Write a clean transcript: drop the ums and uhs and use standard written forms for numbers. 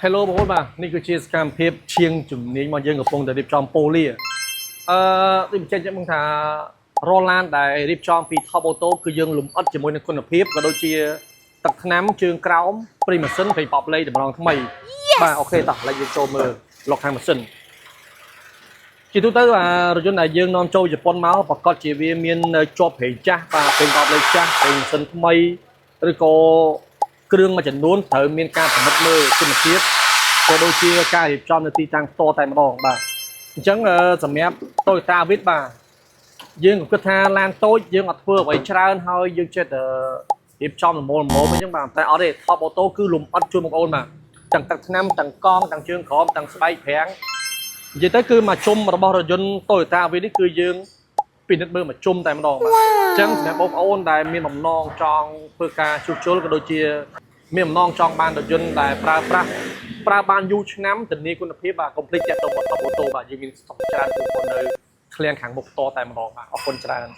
Hello បងប្អូនបាទនេះគឺជាសកម្មភាពឈៀងជំនាញរបស់យើងកំពុងតែរៀបចំប៉ូលីដូចបញ្ជាក់ចឹងបងថារាល់ឡានដែលរៀបចំពី Top Auto គឺយើងលំអិតជាមួយនឹងគុណភាពក៏ដូចជាទឹកថ្នាំជើងក្រោមព្រីម៉ាស៊ីនប្រេងប៉ប់លេតម្រងថ្មីបាទ OK តោះឥឡូវយើងចូលមើលលុកខាងម៉ាស៊ីនជាទូទៅអារថយន្តដែលយើងនាំចូលជប៉ុនមកប្រកាសជាវាមាននៅជាប់ប្រេងចាស់បាទប្រេងប៉ប់លេចាស់ប្រេងម៉ាស៊ីនថ្មីឬក៏គ្រឿងមួយចំនួនត្រូវមានការពិនិត្យមើលគុណភាពក៏ដូចជាការរៀបចំនៅទីតាំងផ្ទាល់តែម្ដងបាទអញ្ចឹងសម្រាប់ Toyota Vitz បាទយើងក៏គិតថាឡានតូចយើងអត់ធ្វើអ្វីច្រើនហើយយើងចិត្តរៀបចំល្មមល្មមអញ្ចឹងបាទតែអត់ទេ Top Auto គឺលំអិតជូនបងប្អូនបាទទាំងទឹកថ្នាំទាំងកង់ទាំងជើងក្រោមទាំងស្បែកហ្វ្រាំងនិយាយទៅគឺមកជុំរបស់រថយន្ត Toyota Vitz នេះគឺយើងពិនិត្យមើលមកជុំតែម្ដងបាទអញ្ចឹងសម្រាប់បងប្អូនដែលមានបំណងចង់ធ្វើការជួសជុលក៏ដូចជាមានបំណងចង់បានរថយន្តដែលប្រើប្រាស់ប្រើបានយូរឆ្នាំធានាគុណភាពបាទកុំភ្លេចតាក់ទងមក Top Auto បាទយើងមានស្តុកច្រើនបងប្អូននៅឃ្លាំងខាងមុខផ្ទាល់តែម្ដងបាទអរគុណច្រើន។